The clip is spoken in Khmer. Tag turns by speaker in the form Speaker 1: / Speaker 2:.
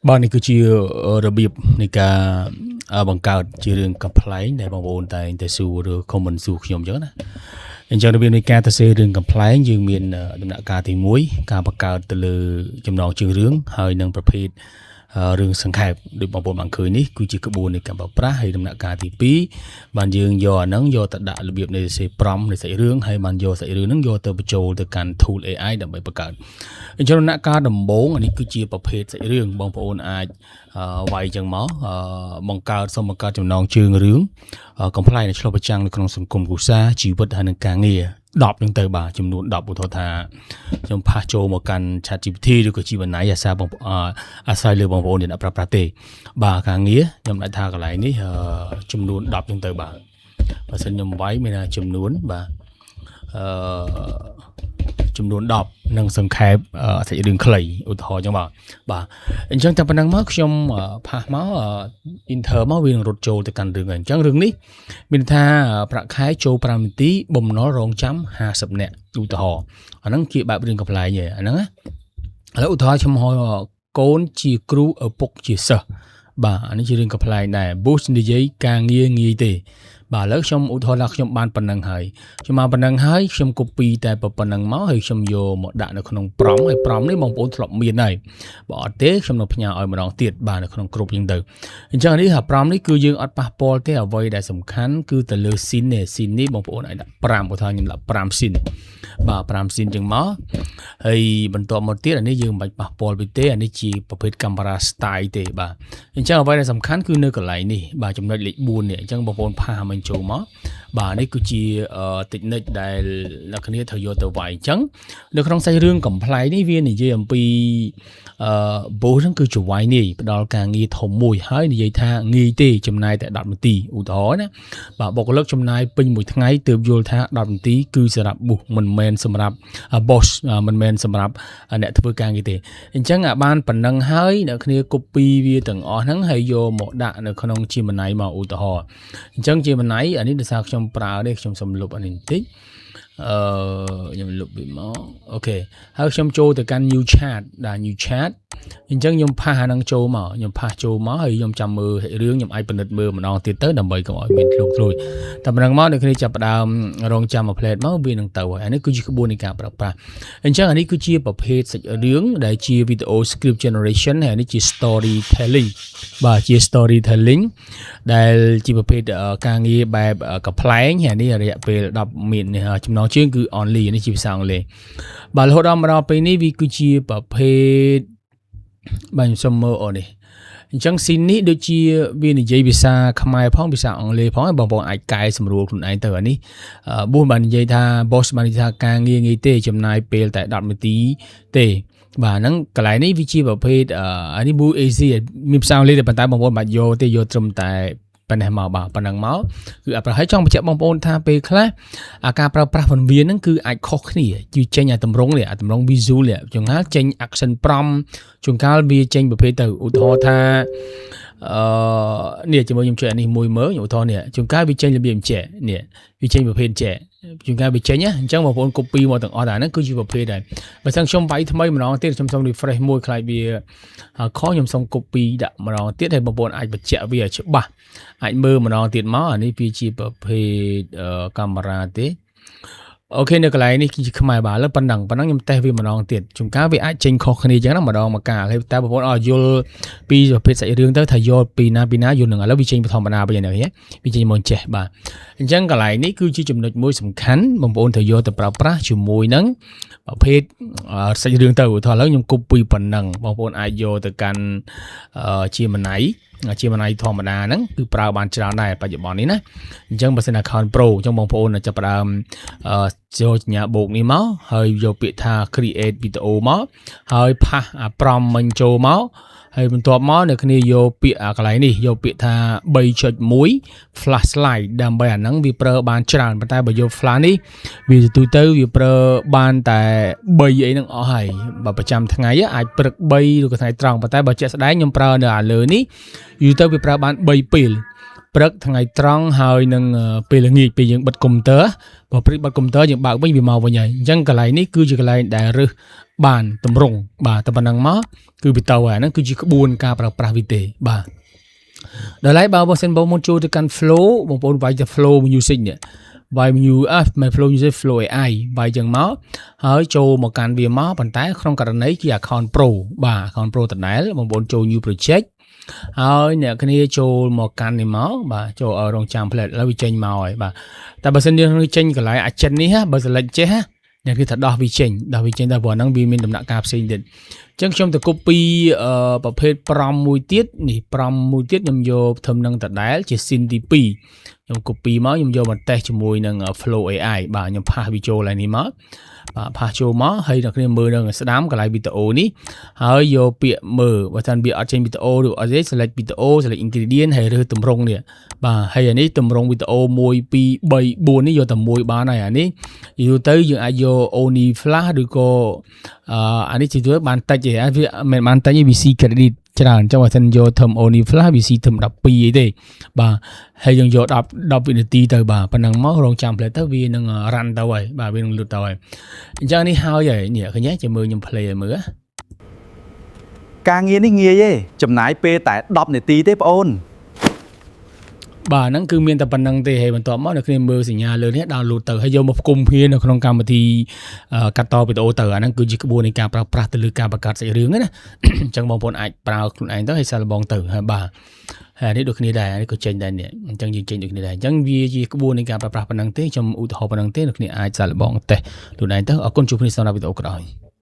Speaker 1: បាទនេះគឺជារបៀបនៃការបង្កើតជារឿងកំប្លែងដែលបងប្អូនតែងតែសួរឬ comment សួរខ្ញុំអញ្ចឹងណាអញ្ចឹងរបៀបនៃការទៅសេរឿងកំប្លែងយើងមានដំណាក់កាលទី1ការបង្កើតទៅលើចំណងជើងរឿងហើយនិងប្រភេទរឿងសង្ខេបដូចបងប្អូនបានឃើញនេះគឺជាក្បួននៃការប្រើប្រាស់ហើយដំណាក់កាលទី2បានយើងយកអាហ្នឹងយកទៅដាក់របៀបនៃសរសេរ prompt នៃសាច់រឿងហើយបានយកសាច់រឿងហ្នឹងយកទៅបញ្ចូលទៅកាន់ tool AI ដើម្បីបង្កើតអញ្ចឹងដំណាក់កាលដំបូងអានេះគឺជាប្រភេទសាច់រឿងបងប្អូនអាចវាយចឹងមកបង្កើតសូមបង្កើតចំណងជើងរឿងកំប្លែងដែលឆ្លុះបញ្ចាំងនៅក្នុងសង្គមគ្រួសារជីវិតហើយនិងការងារ10ហ្នឹងទៅបាទចំនួន10ឧទាហរណ៍ថាខ្ញុំpaste ចូលមកកាន់ ChatGPT ឬក៏ Gemini អាសាបងអាស្រ័យលើបងប្អូនដែលអ្នកប្រើប្រាស់ទេបាទការងារខ្ញុំដាក់ថាកន្លែងនេះចំនួន10ហ្នឹងទៅបាទបើសិនខ្ញុំវាយមានថាចំនួនបាទអឺចំនួន10និងសង្ខេបសាច់រឿងខ្លីឧទាហរណ៍អញ្ចឹងបាទបាទអញ្ចឹងតែប៉ុណ្ណឹងមកខ្ញុំpaste មក enter មកវានឹងរត់ចូលទៅកាន់រឿងហើយអញ្ចឹងរឿងនេះមានថាប្រាក់ខែចូល5នាទីបំណុលរងចាំ50នាក់ឧទាហរណ៍អាហ្នឹងជាបែបរឿងកំប្លែងឯងអាហ្នឹងណាឥឡូវឧទាហរណ៍ខ្ញុំហៅកូនជាគ្រូឪពុកជាសិស្សបាទអានេះជារឿងកំប្លែងដែរ boss និយាយការងារងាយទេបាទឥឡូវខ្ញុំឧទាហរណ៍ថាខ្ញុំបានប៉ុណ្ណឹងហើយខ្ញុំបានប៉ុណ្ណឹងហើយខ្ញុំ copy តែប៉ុណ្ណឹងមកហើយខ្ញុំយកមកដាក់នៅក្នុង prompt ហើយ prompt នេះបងប្អូនធ្លាប់មានហើយបើអត់ទេខ្ញុំនឹងផ្ញើឲ្យម្ដងទៀតបាទនៅក្នុងក្រុមហ្នឹងទៅអញ្ចឹងនេះថា prompt នេះគឺយើងអត់ប៉ះពាល់ទេអ្វីដែលសំខាន់គឺទៅលើ scene នេះ scene នេះបងប្អូនអាចដាក់5ឧទាហរណ៍ខ្ញុំដាក់5 scene បាទ5 scene ចឹងមកហើយបន្ទាប់មកទៀតអានេះយើងមិនបាច់ប៉ះពាល់វាទេអានេះជាប្រភេទកាមេរ៉ា style ទេបាទអញ្ចឹងអ្វីដែលសំខាន់គឺនៅកន្លែងនេះបាទចំណុចលេខ4នេះអញ្ចឹងបងប្អូន paste មិញចូលមកបាទនេះគឺជា technique ដែលអ្នកគ្នាត្រូវយកទៅវាយអញ្ចឹងនៅក្នុងសាច់រឿងកំប្លែងនេះវានិយាយអំពីអឺ boss ហ្នឹងគឺជាវាយនេះផ្ដល់ការងារធំមួយហើយនិយាយថាងាយទេចំណាយតែ10នាទីឧទាហរណ៍ណាបាទបុគ្គលិកចំណាយពេញមួយថ្ងៃទើបយល់ថា10នាទីគឺសម្រាប់ boss មិនមែនសម្រាប់ boss មិនមែនសម្រាប់អ្នកធ្វើការងារទេអញ្ចឹងអាបានប៉ុណ្ណឹងហើយអ្នកគ្នា copy វាទាំងអស់ហ្នឹងហើយយកមកដាក់នៅក្នុង Gemini មកឧទាហរណ៍អញ្ចឹង Gemini អានេះដោយសារខ្ញុំប្រើនេះខ្ញុំសុំលុបអានេះបន្តិចអឺខ្ញុំលុបវាមក OK ហើយខ្ញុំចូលទៅកាន់ new chat ដល់ new chat អញ្ចឹងខ្ញុំ paste អាហ្នឹងចូលមកខ្ញុំ paste ចូលមកហើយខ្ញុំចាំមើលរឿងខ្ញុំអាចពិនិត្យមើលម្ដងទៀតទៅដើម្បីកុំឲ្យមានធ្លុកធ្លួយតែប៉ុណ្ណឹងមកអ្នកគ្នាចាប់ផ្ដើមរងចាំមួយផ្លេតមកវានឹងទៅហើយអានេះគឺជាក្បួននៃការប្រើប្រាស់អញ្ចឹងអានេះគឺជាប្រភេទសាច់រឿងដែលជា video script generation ហើយអានេះជា storytelling បាទជា storytelling ដែលជាប្រភេទការងារបែបកំប្លែងហើយនេះរយៈពេល10មានចំណងជើងគឺ only នេះជាភាសាអង់គ្លេសបាទរហូតដល់មកដល់ពេលនេះវាគឺជាប្រភេទបាទខ្ញុំសុំមើលអូនេះអញ្ចឹង scene នេះដូចជាវានិយាយភាសាខ្មែរផងភាសាអង់គ្លេសផងបងប្អូនអាចកែសម្រួលខ្លួនឯងទៅអានេះ boss បាននិយាយថា boss បាននិយាយថាការងារងាយទេចំណាយពេលតែ10នាទីទេបាទហ្នឹងកន្លែងនេះវាជាប្រភេទអានេះ Boo AC មានភាសាអង់គ្លេសតែប៉ុន្តែបងប្អូនបាច់យកទេយកត្រឹមតែប៉ុណ្ណេះមកបាទប៉ុណ្ណឹងមកគឺអត់ប្រហែលចង់បញ្ជាក់បងប្អូនថាពេលខ្លះអាការប្រើប្រាស់វន្វៀនហ្នឹងគឺអាចខុសគ្នាគឺចេញអាតម្រងនេះអាតម្រង visual នេះជួនកាលចេញ action prompt ជួនកាលវាចេញប្រភេទទៅឧទាហរណ៍ថាអឺនេះជាមួយខ្ញុំជួយអានេះមួយមើលឧទាហរណ៍នេះជួនកាលវាចេញរបៀបអញ្ចេះនេះវាចេញប្រភេទអញ្ចេះជួនកាលវាចេញណាអញ្ចឹងបងប្អូន copy មកទាំងអស់តែហ្នឹងគឺជាប្រភេទដែរបើសិនខ្ញុំវាយថ្មីម្ដងទៀតខ្ញុំសូម refresh មួយខ្លាចវាខុសខ្ញុំសូម copy ដាក់ម្ដងទៀតហើយបងប្អូនអាចបញ្ជាក់វាឲ្យច្បាស់អាចមើលម្ដងទៀតមកអានេះវាជាប្រភេទកាមេរ៉ាទេ OK នៅកន្លែងនេះគឺជាខ្មែរបាទឥឡូវប៉ុណ្ណឹងប៉ុណ្ណឹងខ្ញុំតេស្តវាម្ដងទៀតជួនកាលវាអាចចេញខុសគ្នាអញ្ចឹងណាម្ដងមកកាលហើយតែបងប្អូនអត់យល់ពីប្រភេទសាច់រឿងទៅថាយល់ពីណាពីណាយល់នឹងឥឡូវវាចេញធម្មតាវិញនេះវាចេញមកចេះបាទអញ្ចឹងកន្លែងនេះគឺជាចំណុចមួយសំខាន់បងប្អូនត្រូវយកទៅប្រើប្រាស់ជាមួយនឹងប្រភេទសាច់រឿងទៅឧទាហរណ៍ឥឡូវខ្ញុំ copy ប៉ុណ្ណឹងបងប្អូនអាចយកទៅកាន់Gemini Gemini ធម្មតាហ្នឹងគឺប្រើបានច្រើនដែរបច្ចុប្បន្ននេះណាអញ្ចឹងបើសិន account pro អញ្ចឹងបងប្អូនចាប់ផ្ដើមចូលសញ្ញាបូកនេះមកហើយយកពាក្យថា create video មកហើយ paste អា prompt មិញចូលមកហើយបន្ទាប់មកអ្នកគ្នាយកពាក្យអាកន្លែងនេះយកពាក្យថា3.1 flash lite ដើម្បីអាហ្នឹងវាប្រើបានច្រើនប៉ុន្តែបើយក flash នេះវាទូទៅវាប្រើបានតែ3អីហ្នឹងអស់ហើយបើប្រចាំថ្ងៃអាចព្រឹក3ឬក៏ថ្ងៃត្រង់ប៉ុន្តែបើជាក់ស្ដែងខ្ញុំប្រើនៅអាលើនេះយូរទៅវាប្រើបាន3ពេលព្រឹកថ្ងៃត្រង់ហើយនឹងពេលល្ងាចពេលយើងបិទកុំព្យូទ័របើព្រឹកបិទកុំព្យូទ័រយើងបើកវិញវាមកវិញហើយអញ្ចឹងកន្លែងនេះគឺជាកន្លែងដែលរើស បានតម្រង់បាទតែប៉ុណ្ណឹងមកគឺវាទៅហើយហ្នឹងគឺជាក្បួនការប្រើប្រាស់វាទេបាទដល់ហើយបើបើសិនបងប្អូនចូលទៅកាន់ flow បងប្អូនវាយទៅ flow music នេះវាយ mu អះមិន flow music flow AI វាយចឹងមកហើយចូលមកកាន់វាមកប៉ុន្តែក្នុងករណីជា account pro បាទ account pro ដដែលបងប្អូនចូល new project ហើយអ្នកគ្នាចូលមកកាន់នេះមកបាទចូលឲ្យរងចាំផ្លែឥឡូវវាចេញមកហើយបាទតែបើសិនជាចេញកន្លែងអាចិននេះបើ select ចេះអ្នកគេថាដោះវាចេញដោះវាចេញតែព្រោះហ្នឹងវាមានដំណាក់កាលផ្សេងទៀតអញ្ចឹងខ្ញុំទៅ copy ប្រភេទ prompt មួយទៀតនេះ prompt មួយទៀតខ្ញុំយកធ្វើនឹងដដែលជា scene ទី2ខ្ញុំ copy មកខ្ញុំយកមកតេស្តជាមួយនឹង Flow AI បាទខ្ញុំ paste វាចូលឡើងនេះមកបាទ paste ចូលមកហើយអ្នកគ្នាមើលនៅស្ដាំកន្លែងវីដេអូនេះហើយយកពាក្យមើលបើសិនវាអត់ចេញវីដេអូឬអត់ទេ select វីដេអូ select ingredient ហើយរើសទម្រង់នេះបាទហើយអានេះទម្រង់វីដេអូ1 2 3 4នេះយកតែមួយបានហើយអានេះយូរទៅយើងអាចយក Oni Flash ឬក៏អានេះជាទូទៅបានតិចទេវាមិនបានតិចទេវាស៊ី credit ច្រើនអញ្ចឹងបើសិនយក term Oni Flash វាស៊ី term 12អីទេបាទហើយយើងយក10 10វិនាទីទៅបាទប៉ុណ្ណឹងមករងចាំ play ទៅវានឹង run ទៅហើយបាទវានឹងលុតទៅហើយអញ្ចឹងនេះហើយហើយនេះឃើញទេចាំមើលខ្ញុំ play ឲ្យមើលណា
Speaker 2: ការងារនេះងាយទេចំណាយពេលតែ10នាទីទេប្អូន
Speaker 1: បាទហ្នឹងគឺមានតែប៉ុណ្្នឹងទេហើយបន្ទាប់មកអ្នកគ្នាមើលសញ្ញាលើនេះ download ទៅហើយយកមកផ្គុំគ្នានៅក្នុងកម្មវិធីកាត់តវីដេអូទៅអាហ្នឹងគឺជាក្បួននៃការប្រើប្រាស់ទៅលើការបង្កើតសាច់រឿងណា អញ្ចឹងបងប្អូនអាចប្រើខ្លួនឯងទៅហើយសាកល្បងទៅហើយបាទហើយនេះដូចគ្នាដែរនេះក៏ចេញដែរនេះអញ្ចឹងយើងចេញដូចគ្នាដែរអញ្ចឹងវាជាក្បួននៃការប្រើប្រាស់ប៉ុណ្ណឹងទេខ្ញុំឧទាហរណ៍ប៉ុណ្ណឹងទេអ្នកគ្នាអាចសាកល្បងតេស្តខ្លួនឯងទៅអរគុណជួបគ្នាសម្រាប់វីដេអូក្រោយ។